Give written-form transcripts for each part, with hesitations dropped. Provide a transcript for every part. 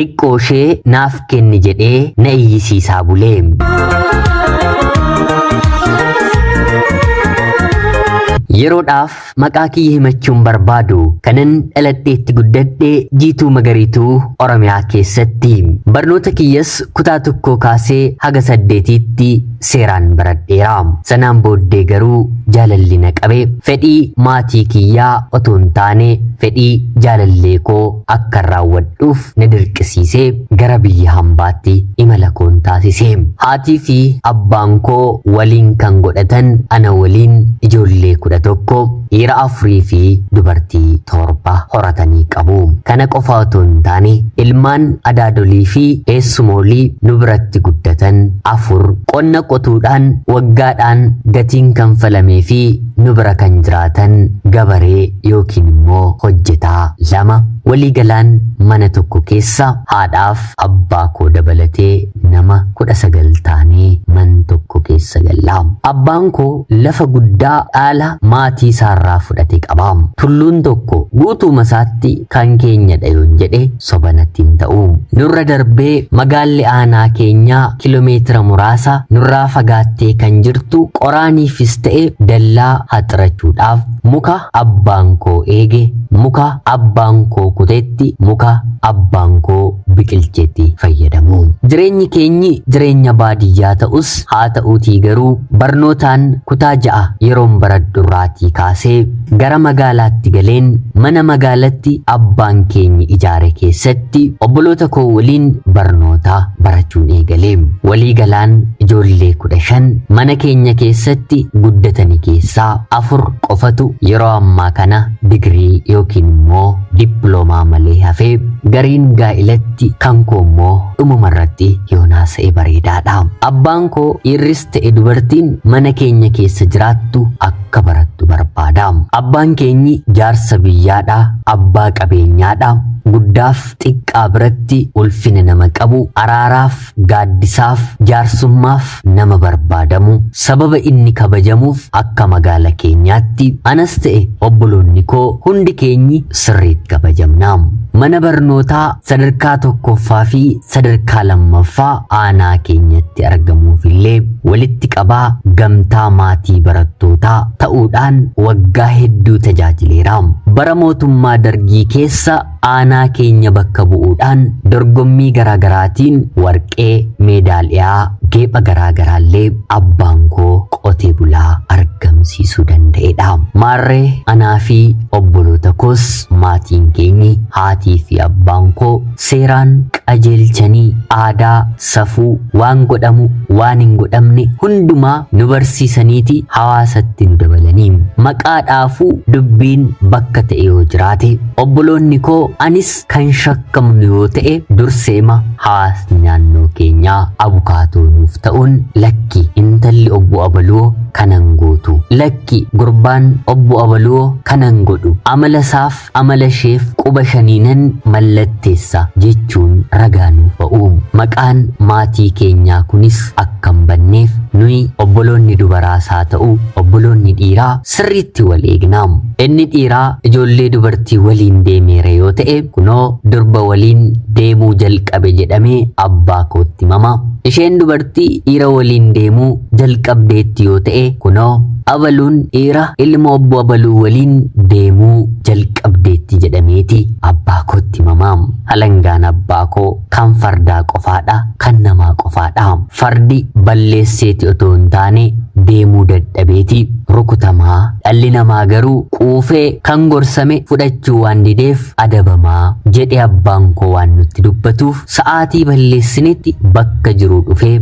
Xiqqoo ishee naaf kenni jedhee na iyyisiisaa bulee. Yeroodhaaf maqaa kiyya himachuun barbaadu kanan dhaladheetti guddadhe Jiituu Magariituu Oromiyaa keessatti. Barnoota kiyyas kutaa tokkoo kaasee haga saddeetiitti seeraan baradheera. Sanaan booddee garuu jaalalli na qabe fedhii maatii kiyyaa otoo hin taane fedhii jaalallee koo akkan raawwadhuuf na dirqisiisee gara biyya hambaatti imala koon taasise. Haatii fi abbaan koo waliin kan godhatan ana waliin ijoollee 11 dhiira afurii fi dubartii 7 horatanii qabu. Kana qofa otoo hin taane ilmaan adaadolii fi eessumoolii nu biratti guddatan 4 qonna qotuudhaan waggaadhaan gatiin kanfalamee fi nu bira kan jiraatan gabaree yookiin immoo hojjetaa 2 waliigalaan mana tokko keessa haadhaaf abbaa koo dabalatee nama 19 taanee man tokko keessa galla. Abbaan koo lafa guddaa dhaala maatii isaarraa fudhate qaba. Tulluun tokko guutuuma isaatti kan keenyadha yoon jedhe soba natti hin ta'u. Nurra darbee magaalli aanaa keenyaa kiiloomeetira muraasa nurraa fagaattee kan jirtu qoraaniifis ta'e dallaa haxirachuudhaaf muka abbaan koo eege, muka abbaan koo kutetti, muka abbaan koo biqilchetti fayyadamu. Jireenyi keenyi jireenya baadiyyaa ta'us haa ta'uutii garuu barnootaan kutaa 6 yeroon baradhurraatii kaasee gara magaalaatti galeen mana magaalatti abbaan keenyi ijaare keessatti obboloota koo waliin barnoota barachuun eegale. Walii galaan ijoollee 15 mana keenya keessatti guddatanii keessaa 4 qofatu yeroo ammaa kana digirii yookiin immoo dippiloomaa malee hafee gariin gaa'ilatti kan koo immoo dhumamarratti yoonaasa'e bareedaadha. Abbaan koo dhiirris ta'e dubartiin mana keenya keessa jiraattu akka barattu barbaada. Abbaan keenyi jaarsa biyyaadha, abbaa qabeenyaadha. Guddaaf xiqqaa biratti ulfina nama qabu, araaraaf, gaaddisaaf, jaarsummaaf nama barbaadamu, sababa inni kabajamuuf akka magaala keenyaatti anas ta'e obboloonni koo hundi keenyi sirriitti kabajamna. Mana barnootaa sadarkaa tokkoffaa fi sadarkaa lammaffaa aanaa keenyatti argamuuf illee walitti qabaa gamtaa maatii barattootaa ta'uudhaan waggaa hedduu tajaajileera. Bara mootummaa dargii keessa aanaa keenya bakka bu'uudhaan dorgommii garaagaraatiin warqee, meedaaliyaa, geepha garaagaraallee abbaan koo qotee bulaa argamsiisuu danda'edha. Maarree anaa fi obboloota koos maatiin keenyi haatii fi abbaan koo seeraan qajeelchanii aadaa, safuu, waan godhamu, waan hin godhamne hundumaa nu barsiisaniiti hawaasatti nu dabalanii. Maqaa dhaafuu dubbiin bakka ta'e yoo jiraate obboloonni koo anis kan shakkamnu yoo ta'e durseema hawaasni naannoo keenyaa abukaatoo nuuf ta'uun lakki intalli obbo Abaluu kanan gootu, lakki gurbaan obbo Abaluu kanan godhu, amala isaaf amala isheef quba shaniinan mallatteessa jechuun ragaa nuuf ba'u. Maqaan maatii keenyaa kunis akka hin banneef nuyi obboloonni dubaraas haa ta'u obboloonni dhiiraa sirriitti wal eegna. Inni dhiiraa ijoollee dubartii waliin deemeera yoo ta'e kunoo durba waliin deemuu jalqabe jedhamee abbaa kootti himama. Isheen dubartii dhiira waliin deemuu jalqabdeetti yoo ta'e kunoo abaluun dhiira ilma obbo Abaluu waliin deemuu jalqabdeetti jedhameeti abbaa kootti himama. Alangaan abbaa koo kan fardaa qofaadha, kan namaa qofaadha. Fardi balleesseeti otoo hin taane deemuu dadhabeeti rukutamaa. Dhalli namaa garuu quufee kan gorsame fudhachuu waan dideef adabamaa jedhe abbaan koo waan nutti dubbatuuf sa'aatii balleessinetti bakka jiruu dhufee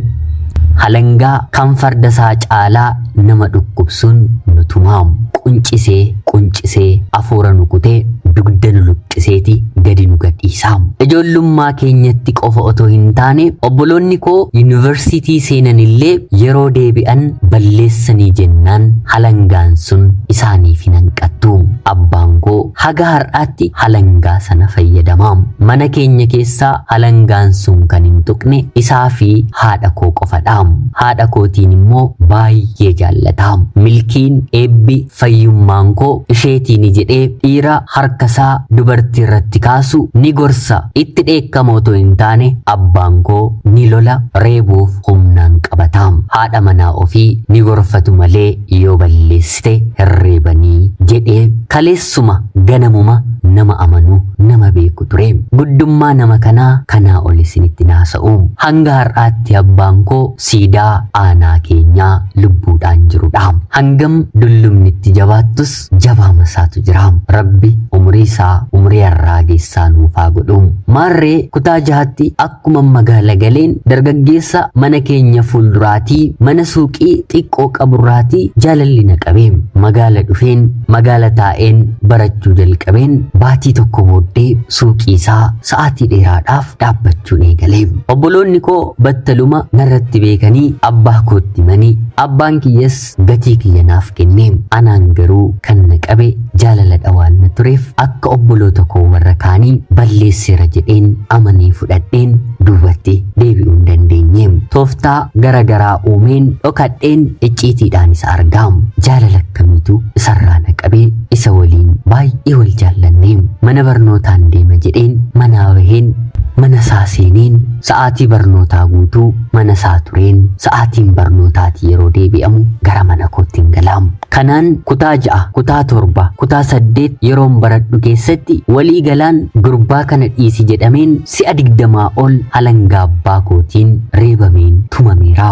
halangaa kan farda isaa caalaa nama dhukkubsuun nu tumaa. Quncisee quncisee afuura nu kutee dugda nu luqqiseeti gadi nu gadhiisa. Ijoollummaa keenyatti qofa otoo hin taane obboloonni koo yuunivarsiitii seenan illee yeroo deebi'an balleessanii jennaan halangaan sun isaaniif hin hanqattu. Abbaan koo haga har'aatti halangaa sana fayyadama. Mana keenya keessaa halangaan sun kan hin tuqne isaa fi haadha koo qofadha. Haadha kootiin immoo baay'ee jaallata. Milkiin, eebbi, fayyummaan koo isheetiini jedhee dhiira harka Harkasaa dubartii irratti kaasu ni gorsa, itti dheekkama otoo hin taane abbaan koo ni lola, reebuuf humnaan qabata. Haadha manaa ofii ni gorfatu malee yoo balleessite hin reebanii jedhee kaleessuma ganamuma nama amanu nama beeku ture. Guddummaa nama kanaa kanaa ol isinitti naasa'u. Hanga har'aatti abbaan koo siidaa aanaa keenyaa lubbuudhaan jirudha. Hangam dullumni itti jabaattus jabaa masaatu jira. Rabbi umurii isaa umurii harraagessaa nuuf haa godhu. Maarree kutaa jahatti akkuma magaala galeen dargaggeessa mana keenya fuulduraatii mana suuqii xiqqoo qaburraatii jaalalli na qabe. Magaala dhufeen magaala taa'een barachuu jalqabeen baatii tokko booddee suuqii isaa sa'aatii dheeraadhaaf dhaabbachuun eegale. Obboloonni koo battaluma narratti beekanii abbaa kootti himanii abbaan kiyyas gatii kiyya naaf kenne. Anaan garuu kan na qabe jaalala dhawaan na tureef akka obboloota koo warra kaanii balleesseera jedheen amanee fudhadheen duubatti deebi'uu hin dandeenye. Tooftaa gara garaa uumeen dhokadheen icciitiidhaan isa argaa. Jaalala akkamiitu isarraa na qabee isa waliin baay'ee wal jaallanne. Mana barnootaan deema jedheen manaa baheen mana isaa seeneen sa'aatii barnootaa guutuu mana isaa tureen sa'aatiin barnootaatii yeroo deebi'amu gara mana kootti hin galaamu. Kanaan kutaa 6, kutaa 7, kutaa 8 yeroon baradhu keessatti walii galaan gurbaa kana dhiisi jedhameen si'a 20 ol halangaa abbaa kootiin reebameen tumameera.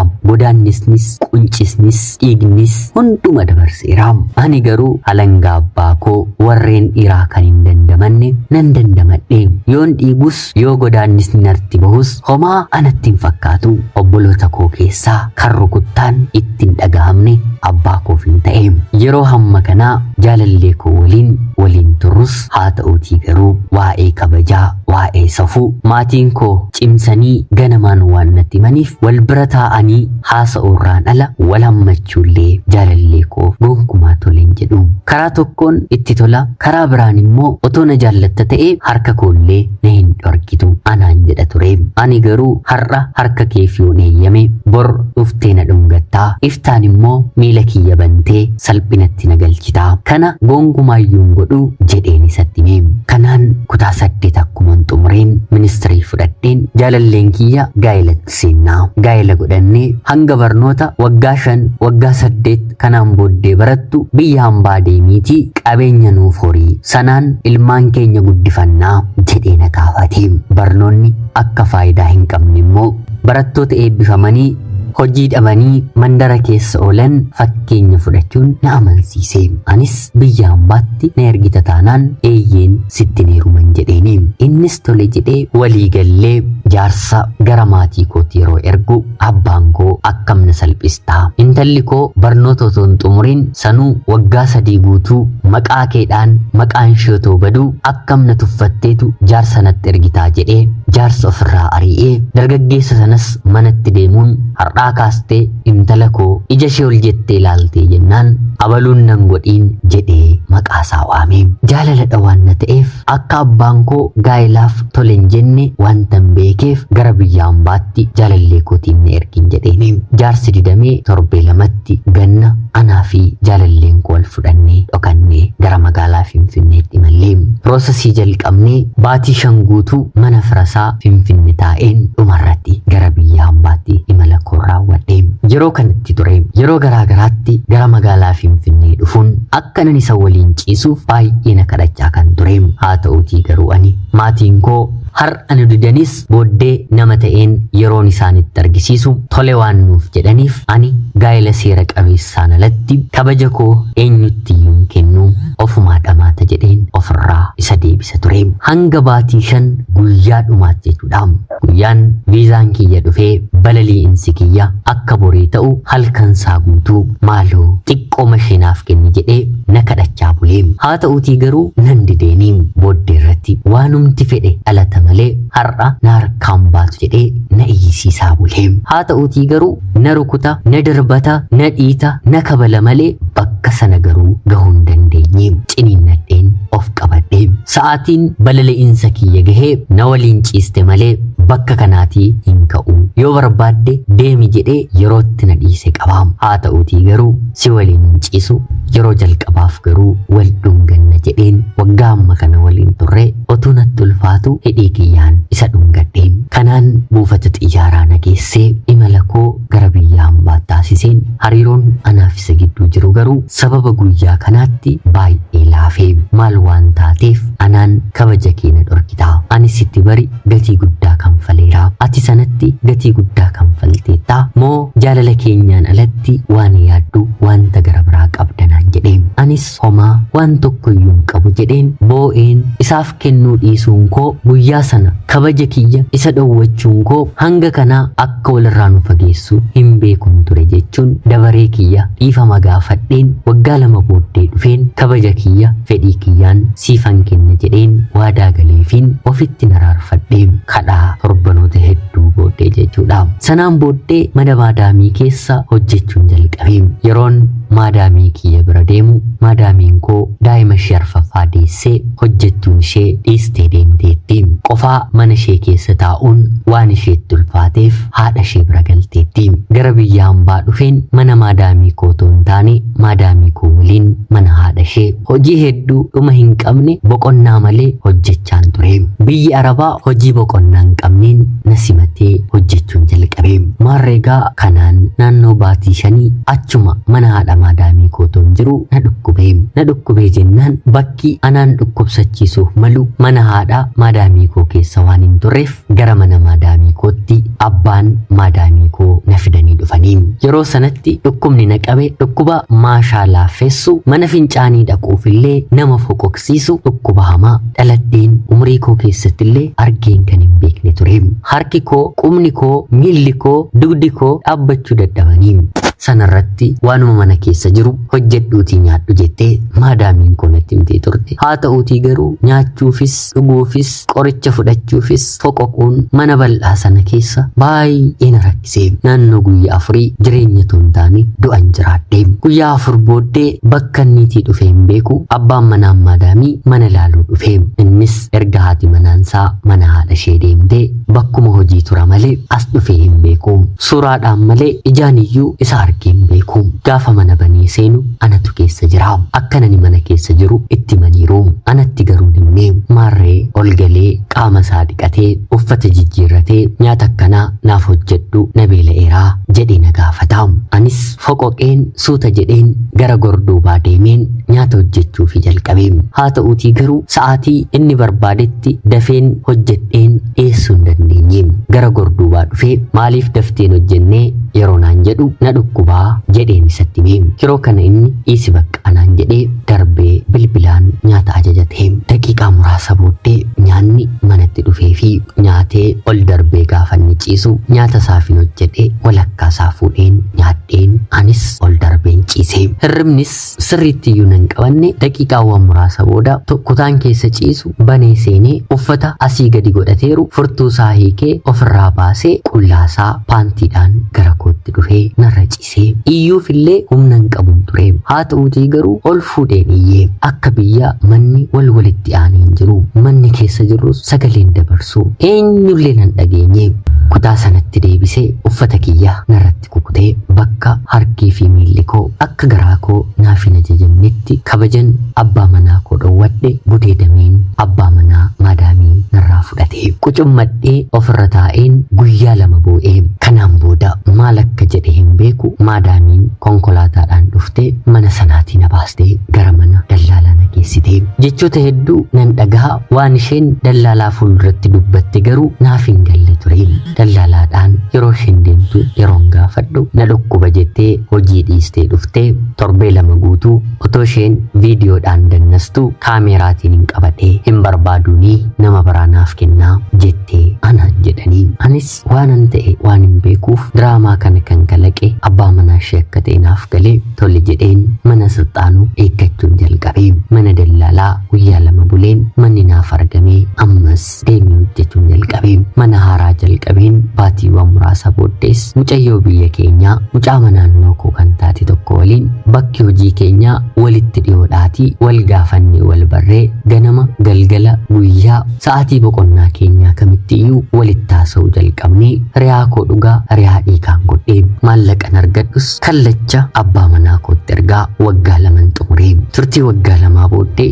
Godaannisnis, quncisnis, dhiignis hunduma dabarseera. Ani garuu halangaa abbaa koo warreen dhiiraa kan hin dandamanne nan dandamadhe. Yoon dhiigus yoo godaannisni narti bahus homaa anatti hin fakkaatu. Obboloota koo keessaa kan rukuttaan itti hin dhagahamne abbaa koof hin ta'e. Yeroo hamma kanaa jaalallee koo waliin waliin turrus haa ta'uutii garuu waa'ee kabajaa, waa'ee safuu maatiin koo cimsanii ganamaan waan natti himaniif wal bira taa'anii haasa'uurraan ala wal hammachuullee jaalallee koo gonkumaa tole hin jedhu. Karaa tokkoon itti tola, karaa biraan immoo otoo na jaallatta ta'ee harka koollee na hin dhorkitu anaan jedha ture. Ani garuu har'a harka keef yoon eeyyame bor dhuftee na dhungattaa, iftaan immoo miila kiyya bantee salphinatti na galchitaa. Kana gonkumaayyuu hin godhu jedheen isatti hime. Kanaan kutaa 8 akkuman xumureen ministirii fudhadheen jaalalleen kiyya gaa'elatti seennaa. Gaa'ela godhannee hanga barnoota waggaa 5 waggaa 8 kanaan booddee barattu biyya hambaa deemiitii qabeenya nuuf horii sanaan ilmaan keenya guddifannaa jedhee na gaafate. Barnoonni akka faayidaa hin qabne immoo barattoota eebbifamanii hojii dhabanii mandara keessa oolan fakkeenya fudhachuun na amansiise. Anis biyya hambaatti na ergita taanaan eeyyeen sitti heeruman jedheeni. Innis tole jedhee walii gallee jaarsa gara maatii kootti yeroo ergu abbaan koo akkam na salphistaa? Intalli koo barnoota otoo hin xumuriin sanuu waggaa 3 guutuu maqaa keedhaan maqaan ishee otoo baduu akkam na tuffatteetu jaarsa natti ergitaa jedhee jaarsa ofirraa ari'ee dargaggeessa sanas manatti deemuun har'aa kaastee intala koo ija ishee ol jettee ilaaltee jennaan abaluun nan godhiin jedhee maqaa isaa waame. Jaalala dhawaan na ta'eef akka abbaan koo gaa'ilaaf tole hin jenne wantan beekeef gara biyya hambaatti jaalallee kootiin na ergin jedheeni. Jaarsi didamee torbee lamatti ganna anaa fi jaalalleen koo wal fudhannee dhokannee gara magaalaa Finfinneetti imallee. Piroosesii jalqabnee baatii 5 guutuu mana firasaa Finfinne taa'een dhumarratti gara biyya hambaatti imala koo raawwadhe. Yeroo kanatti ture yeroo garaa garaatti gara magaalaa Finfinnee dhufuun akka nan isa waliin ciisuuf baay'ee na kadhachaa kan ture. Haa ta'uutii garuu ani maatiin koo har'a nu didanis booddee nama ta'een yeroon isaanitti argisiisu tole waan nuuf jedhaniif ani gaa'ela seera qabeessaan alatti kabaja koo eenyutti iyyuu hin kennu ofumaa dhamaata jedheen ofirraa isa deebisa ture. Hanga baatii 5 guyyaa dhumaatti jechuudha. Guyyaan viizaan kiyya dhufee balali'insi kiyya akka borii ta'u halkan isaa guutuu maaloo xiqqooma ishee naaf kenni jedhee na kadhachaa bulee. Haa ta'uutii garuu nan dideeni. Booddee irratti waanumti fedhe dhalata malee har'a na harkaan baatu jedhee na iyyisiisaa bulee. Haa ta'uutii garuu na rukuta, na darbata, na dhiita, na kabala malee bakka sana garuu gahuu hin dandeenye. Ciniinnadheen of qabadhe. gaafadhe. Sa'aatiin balali'insa kiyya gahee na waliin ciiste malee bakka kanaatii hin ka'u. Yoo barbaadde deemi jedhee yerootti na dhiise qaba. Haa ta'uutii garuu si waliin hin ciisu. Yeroo jalqabaaf garuu wal dhunganna jedheen waggaa amma kana waliin turre otuu natti ulfaatu hidhii kiyyaan isa dhungadhe. Kanaan buufata xiyyaaraa na geessee imala koo gara biyya hambaa taasiseen hariiroon anaaf isa gidduu jiru garuu sababa guyyaa kanaatti baay'ee laafee. Maal waan taateef anaan kabaja kee na dhorkita. Ani sitti bari gatii guddaa kanfaleera. Ati sanatti gatii guddaa kanfalteetta moo jaalala keenyaan alatti waan yaaddu wanta gara biraa qabda naan jedhe. Anis homaa waan tokko iyyuu hin qabu jedheen boo'een isaaf kennuu dhiisuun koo guyyaa sana kabaja kiyya isa dhowwachuun koo hanga kanaa akka walirraa nu fageessu hin beekun ture jechuun dabaree kiyya dhiifama gaafadheen waggaa 2 booddee dhufeen kabaja kiyya fedhii kiyyaan siifan kenna jedheen waadaa galeefiin ofitti naraarfadhee kadhaa torbanoota hedduu booddee jechuudha. Sanaan booddee mana maadaamii keessa hojjechuun jalqabe. Yeroon maadaamii kiyya bira deemu maadaamiin koo daa'ima ishee arfaffaa deessee hojjettuun ishee dhiistee deemteetti. Qofaa mana ishee keessa taa'uun waan isheetti ulfaateef haadha ishee bira galteetti. Gara biyya hambaa dhufeen mana maadaamii koo otoo hin taane maadaamii koo waliin mana haadha ishee hojii hedduu dhuma hin qabne boqonnaa malee hojjechaan ture. Biyyi Arabaa hojii boqonnaa hin qabneen na simatee hojjechuun jalqabe. Maarreegaa kanaan naannoo baatii 5 achuma mana haadha maadaamii koo otoo hin jiru na dhukkube. Na dhukkubee jennaan bakki anaan dhukkubsachiisuuf malu mana haadha maadaamii koo keessa waan hin turreef gara mana maadaamii kootti abbaan maadaamii koo na fidanii dhufanii. Yeroo sanatti dhukkubni na qabe dhukkuba maashaa laaffessu mana fincaanii dhaquuf illee nama foqoqsiisu dhukkuba hamaa dhaladheen umurii koo keessatti illee argeen kan hin beekne ture. Harki koo, qubni koo, miilli koo, dugdi koo dhaabbachuu dadhabanii. Sanarratti waanuma mana keessa jiru hojjedhuutii nyaadhu jettee maadaamiin koo natti himtee turte. Haa ta'uutii garuu nyaachuufis dhuguufis qoricha fudhachuufis foqoquun mana bal'aa sana keessa baay'ee na rakkise. Naannoo guyyaa 4 jireenya otoo hin taane du'an jiraadhe. Guyyaa 4 booddee bakka inniitii dhufee hin beeku abbaan manaan maadaamii mana ilaaluu dhufe. Innis erga haati manaansaa mana haadha ishee deemtee bakkuma hojii tura malee as dhufee hin beeku. Suuraadhaan malee ijaan iyyuu isa argee hin beeku. Gaafa mana banee seenu anatu keessa jira. Akka nani mana keessa jiru itti himaniiru. Anatti garuu hin himne. Maarree ol galee qaama isaa dhiqatee uffata jijjiirratee nyaata akkanaa naaf hojjedhu na beela'eeraa jedhee na gaafata. Anis foqoqeen suuta jedheen gara gorduubaa deemeen nyaata hojjechuufi jalqabe. Haa ta'uutii garuu sa'aatii inni barbaadetti dafeen hojjedheen dhiyeessuu hin dandeenye. Gara gorduubaa dhufee maaliif dafteen hojjennee yeroo naan jedhu na dhukkubaa jedheen isatti hime. Yeroo kana inni dhiisi bakka naan jedhee darbee bilbilaan nyaata ajajate. Daqiiqaa muraasa booddee nyaanni manatti dhufee fi nyaatee ol darbee gaafa inni ciisu nyaata isaafin hojjedhe walakkaa isaa fuudheen nyaadheen anis ol darbeen ciise. Hirribnis sirriitti iyyuu nan qabanne. Daqiiqaawwan muraasa booda kutaan keessa ciisu banee seenee uffata asii gadi godhateeru furtuu isaa hiikee ofirraa baasee qullaasaa paantiidhaan gara kootti dhufee narra ciisee. Iyyuufillee humna hin qabuun ture. Haa ta'uutii garuu ol fuudheen iyyee. Akka biyya manni wal walitti aanee hin jiru. Manni keessa jirrus sagaleen dabarsu. Eenyullee nan dhageenye. Kutaa sanatti deebisee uffata kiyya narratti kukutee bakka harkii fi miilli koo akka garaa koo naaf hin ajajamnetti kabajan abbaa manaa koo dhowwadhe gudeedameen abbaa manaa maadaamii narraa fudhate. Qucummadhee ofirra taa'een guyyaa 2 boo'ee. Kanaan booda maal akka jedhe hin beeku maadaamiin konkolaataadhaan dhuftee mana sanaatii na baastee gara mana dallaalaa na geessite. Jechoota hedduu nan dhagaha waan isheen dallaalaa fuulduratti dubbatte garuu naaf hin galle ture. Dallaalaadhaan yeroo isheen deemtu yeroon gaafadhu na dhukkuba jettee hojii dhiistee dhuftee torbee 2 guutuu otoo isheen viidiyoodhaan dannastu kaameeraatiin hin qabadhee hin barbaaduunii nama biraa naaf kennaa jettee anaan jedhanii. Anis waanan ta'e waan hin beekuuf diraamaa kana kan kalaqe abbaa manaa ishee akka ta'e naaf galee tole jedheen mana silxaanuu eeggachuun jalqabe. Mana dallaalaa guyyaa 2 buleen manni naaf argamee ammas deemee hojjechuun jalqabe. Mana haaraa jalqabeen baatiiwwan muraasa booddees mucayyoo biyya keenyaa mucaa naannoo koo kan taate tokko waliin bakki hojii keenyaa walitti dhiyoodhaatii wal gaafannee wal barree ganama galgala guyyaa sa'aatii boqonnaa keenyaa kamitti iyyuu walitti haasa'uu jalqabnee hiriyaa koo dhugaa hiriyaa dhiigaan godhee maallaqan argadhus kallacha abbaa manaa kootti ergaa waggaa laman xumuree turtii waggaa lamaa booddee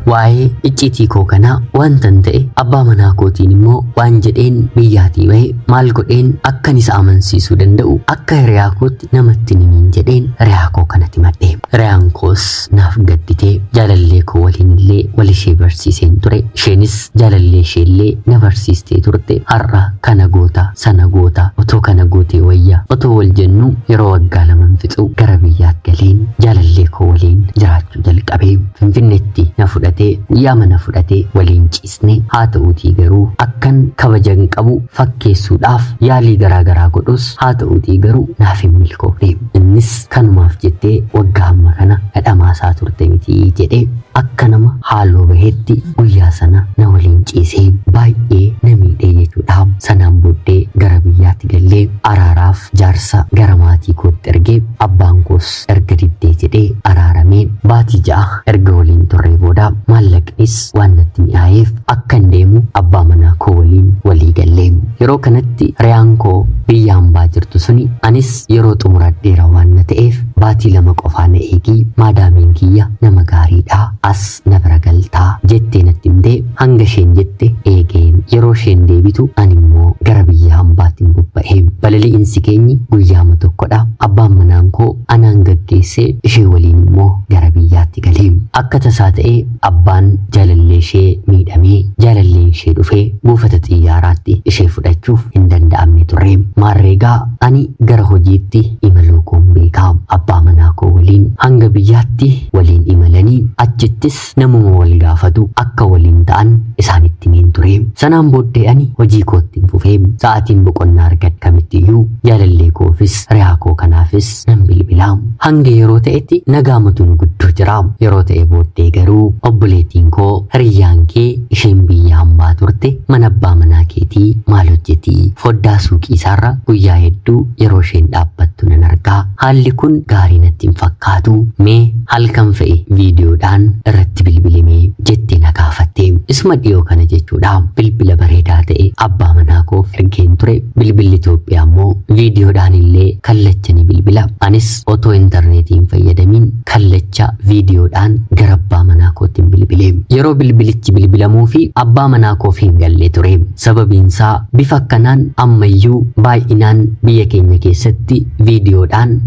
waa'ee icciitii koo kanaa wantan ta'e abbaa manaa kootiin immoo waan jedheen biyyaatii bahe maal godheen akkan isa amansiisuu danda'u akka hiriyaa kootti namatti nimiin jedheen hiriyaa koo kanatti madhe. Hiriyaan koos naaf gadditee jaalallee koo waliin illee wal ishee barsiiseen ture. Isheenis jaalallee ishee illee na barsiistee turte. Har'a kana goota sana goota otoo kana gootee wayya otoo wal jennu yeroo waggaa laman fixu gara biyyaatti galeen jaalallee koo waliin jiraachuu jalqabee Finfinneetti na fudhate. Guyyaa mana fudhatee waliin ciisne haa ta'uutii garuu akkan kabajan qabu fakkeessuudhaaf yaalii garaagaraa godhus haa ta'uutii garuu naaf hin milkoofne. Innis kanumaaf jettee waggaa amma kana dhadhamaasaa turte miti jedhee akka nama haaloo bahetti guyyaa sana na waliin ciisee baay'ee na miidhee jechuudha. Sanaan booddee gara biyyaatti gallee araaraaf jaarsa gara maatii kootti ergee abbaan koos erga diddee jedhee araaramee baatii 6 erga waliin turree booda maallaqnis waan natti mi'aayeef akkan deemu abbaa manaa koo waliin walii gallee. Yeroo kanatti hiriyaan koo biyya hambaa jirtu suni anis yeroo xumuradheera waan na ta'eef baatii 2 qofaa na eegii maadaamiin kiyya nama gaariidha as na bira galtaa jettee natti himtee hanga isheen jette eegeen yeroo isheen deebitu ani immoo gara biyya hambaatiin bobba'ee balali'insi keenyi guyyaama tokkodha. Abbaan manaan koo anaan gaggeessee ishee waliin immoo gara biyyaatti galee akka tasaa ta'ee abbaan jaalallee ishee miidhamee jaalalleen ishee dhufee buufata xiyyaaraatti ishee fudhachuuf hin danda'amne turre. Maarreegaa ani gara hojiitti imaluu koon beekaa abbaa manaa koo waliin hanga biyyaatti waliin imalanii achittis namuma wal gaafatu akka waliin ta'an isaanitti himeen ture. Sanaan booddee ani hojii kootti hin fufee sa'aatiin boqonnaa argadhe kamittiyyuu jaalallee koofis hiriyaa koo kanaafis nan bilbilaa. Hanga yeroo ta'etti nagaamatu nu gidduu jira. Yeroo ta'e booddee garuu obboleettiin koo hiriyyaan kee isheen biyya hambaa turte mana abbaa manaa keetii maal hojjetii? Foddaa suuqii isaarra guyyaa hedduu yeroo isheen dhaabbattu nan argaa. Haalli kun gaarii natti hin fakkaatu. Mee halkan fe'e viidiyoodhaan irratti bilbilimee jettee na gaafatte. Isuma dhiyoo kana jechuudha. Bilbila bareedaa ta'e abbaa manaa koof ergeen ture. Bilbilli Itoophiyaa immoo viidiyoodhaan illee kallacha ni bilbila. Anis otoo intarneetii hin fayyadamiin kallacha viidiyoodhaan gara abbaa manaa kootti hin bilbile. Yeroo bilbilichi bilbilamuu fi abbaa manaa koof hin galle ture. Sababiin isaa bifa akkanaan ammayyuu baay'inaan biyya keenya keessatti viidiyoodhaan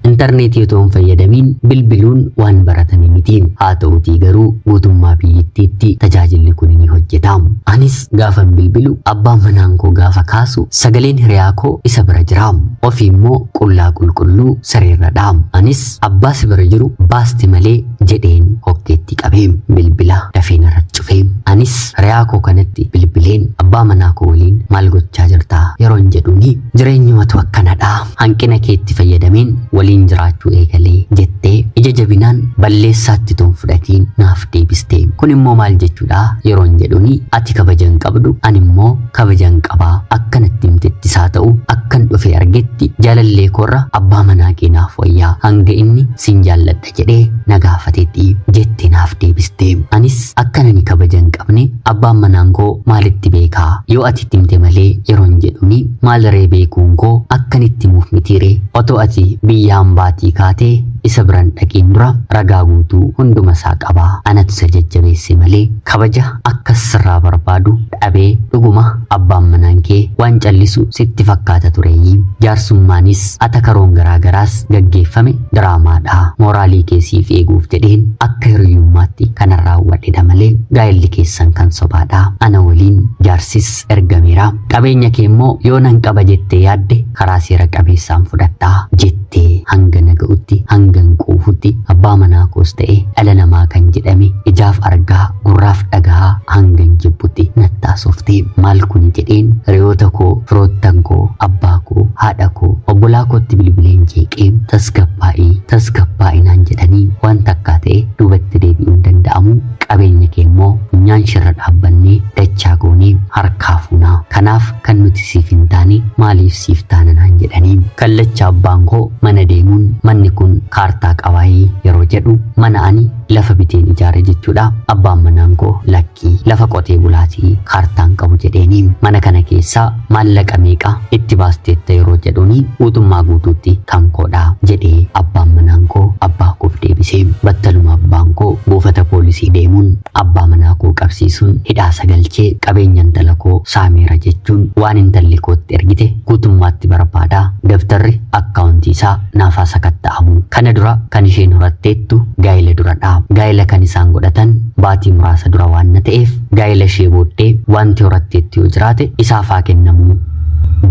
intarneetii otoo hin fayyadamiin bilbiluun waan baratame miti. Haa ta'uutii garuu guutummaa biyyattiitti tajaajilli kun ni hojjeta. Anis gaafan bilbilu abbaan manaan koo gaafa kaasu sagaleen hiriyaa koo isa bira jira. Ofii immoo qullaa qulqulluu sireerradha. Anis abbaa si bira jiru baasti malee jedheen hokkeetti qabee bilbila dafee narratti cufee. Anis hiriyaa koo kanatti bilbileen abbaa manaa koo waliin maal gochaa jirtaa yeroon jedhuuni jireenyumatu akkanadha. Hanqina keetti fayyadameen waliin jiraachuu eegalee jettee ija jabinaan balleessaatti toon fudhatiin naaf deebiste. Kun immoo maal jechuudha yeroon jedhuuni ati kabaja hin qabdu ani immoo kabaja hin qabaa akkanatti himtettis haa ta'u akkan dhufe argetti jaalallee koorra abbaa manaa kee naaf wayyaa hanga inni sin jaalladha jedhee na gaafatetti jettee naaf deebiste. Anis akkan ani kabaja hin qabne abbaan manaan koo maalitti beekaa yoo ati itti himte malee yeroon jedhuuni maal ree beekuun koo akkan itti himuuf mitiiree otoo ati biyya hambaatii kaatee isa biran dhaqiin dura ragaa guutuu hunduma isaa qabaa anatu isa jajjabeesse malee kabaja akkas sirraa barbaadu dhabee dhuguma abbaan manaan kee waan callisu sitti fakkaata tureeyyii jaarsummaanis atakaroon garaagaraas gaggeeffame diraamaadha mooraalii keessiif eeguuf jedheen akka hiriyyummaatti kanan raawwadhedha malee gaa'elli keessan kan sobaadha ana waliin jaarsis ergameera qabeenya kee immoo yoo nan qaba jettee yaadde karaa seera qabeessaan fudhattaa jettee hanga naga'utti hanga hin quufutti abbaa manaa koos ta'e dhala namaa kan jedhame ijaaf argaa gurraaf dhagaa hanga hin jibbutti nattaasofte maal kun jedheen hiriyoota koo firoottan koo abbaa koo haadha koo obbolaa kootti bilbileen jeeqee tasgabbaa'ii tasgabbaa'inaan jedhanii waan takkaa ta'e duubatti deebi'uu hin danda'amu qabeenya kee immoo funyaan shirra dhaabbannee dachaa goonee harkaa fuunaa Kanaaf kan nuti siif hin taane maaliif siif taana naan jedhanii. Kallacha abbaan koo mana deemuun manni kun kaartaa qabaayii yeroo jedhu mana ani lafa biteen ijaare jechuudha. Abbaan manaan koo lakkii lafa qotee bulaatii kaartaan qabu jedheeni. Mana kana keessaa maallaqa meeqa itti baasteetta yeroo jedhuuni guutummaa guutuutti kan koodha jedhee abbaan manaan koo abbaa koof deebise. Battaluma abbaan koo buufata poolisii deemuun abbaa manaa koo qabsiisuun hidhaa sagalchee qabeenya intala koo saameera jechuun waan intalli kootti ergite guutummaatti barbaadaa dabtarri akkaawuntii isaa naafaa sakatta'amu. Kana dura kan isheen horatteettu gaa'ela duradha. Gaa'ela kan isaan godhatan baatii muraasa dura waan na ta'eef gaa'ela ishee booddee wanti horatteettu yoo jiraate isaaf haa kennamu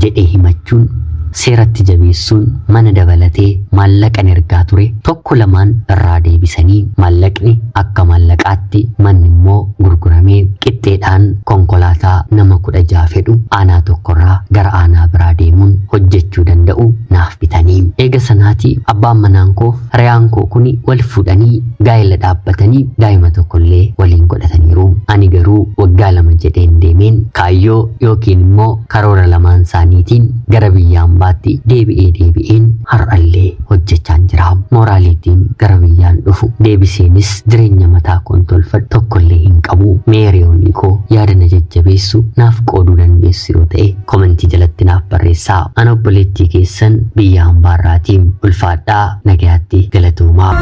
jedhee himachuun seeratti jabeessuun mana dabalatee maallaqan ergaa ture tokko lamaan irraa deebisanii maallaqni akka maallaqaatti manni immoo gurguramee qixxeedhaan konkolaataa nama 16 fedhu aanaa tokkorraa gara aanaa biraa deemuun hojjechuu danda'u naaf bitanii. Eega sanaatii abbaan manaan koo hiriyaan koo kuni wal fuudhanii gaa'ela dhaabbatanii daa'ima tokkollee waliin godhataniiru. Ani garuu waggaa 2 jedheen deemeen kaayyoo yookiin immoo karoora lamaan isaaniitiin gara biyya hambaatti deebi'ee deebi'een har'allee hojjechaan jira. Mooraaliitiin gara biyyaan dhufu deebiseenis jireenya mataa koon tolfadhu tokkollee hin qabu. Mee hiriyoonni koo yaada na jajjabeessu naaf qooduu dandeessu yoo ta'e komentii jalatti naaf barreessaa. Ana obboleettii keessan biyya hambaarraatiin ulfaadhaa nagayaatti galatoomaa.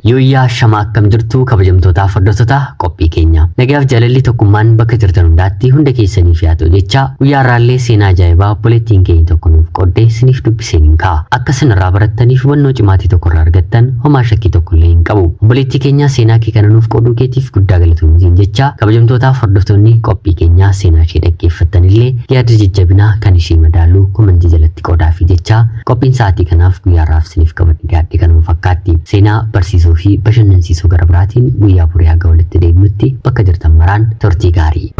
Yooyyaa shamaa akkam jirtu kabajamtootaaf hordoftoota qophii keenya. Nagayaaf jaalalli tokkummaan bakka jirtan hundaatti hunda keessaniif yaa ta'u jecha guyyaa har'aallee seenaa ajaa'ibaa obboleettiin keenya tokko nuuf qoodde isiniif dubbiseen hin ka'a. Akka isin irraa barattaniif hubannoo cimaatii tokko irraa argattan homaa shakkii tokko illee hin qabu. Obboleettii keenya seenaa kee kana nuuf qooduu keetiif guddaa galatoomi jecha kabajamtootaaf hordoftoonni qophii keenyaa seenaa ishee dhaggeeffattan illee yaada jajjabinaa kan ishee madaalu komentii jalatti qoodaafi jecha qophiin sa'aatii kanaaf guyyaa har'aaf isiniif qabadhe dhiyaadhe kanuma fakkaatti. Seenaa barsiisoo fi bashannansiisoo gara biraatiin guyyaa borii haga walitti deebinutti bakka jirtan maraan turtii gaarii.